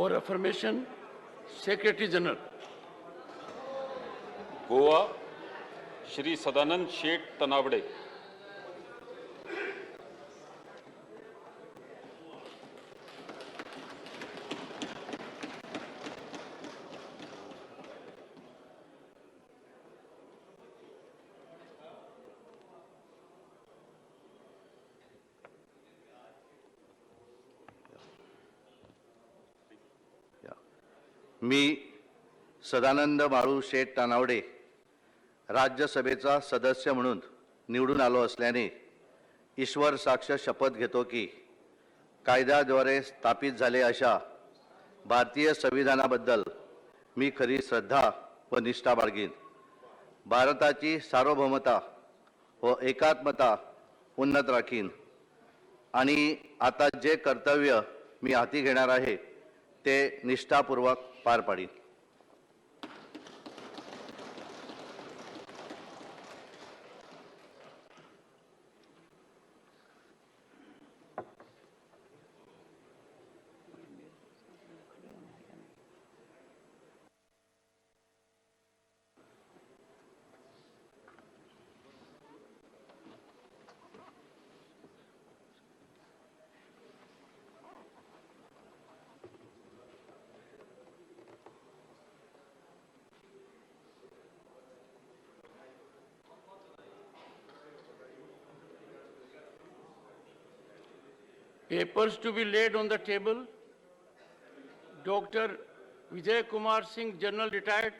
For affirmation, Secretary General. Goa, Shri Sadanand Shet Tanavade. मी सदानंद बाळू शेठ तानावडे राज्यसभेचा सदस्य म्हणून निवडून आलो असल्याने ईश्वर साक्ष शपथ घेतो की कायद्याद्वारे स्थापित झाले अशा भारतीय संविधानाबद्दल मी खरी श्रद्धा व निष्ठा बाळगीन. भारताची सार्वभौमता व एकात्मता उन्नत राखीन आणि आता जे कर्तव्य मी हाती घेणार आहे ते निष्ठापूर्वक पार पाडीन. Papers to be laid on the table. Dr. Vijay Kumar Singh, General Retired,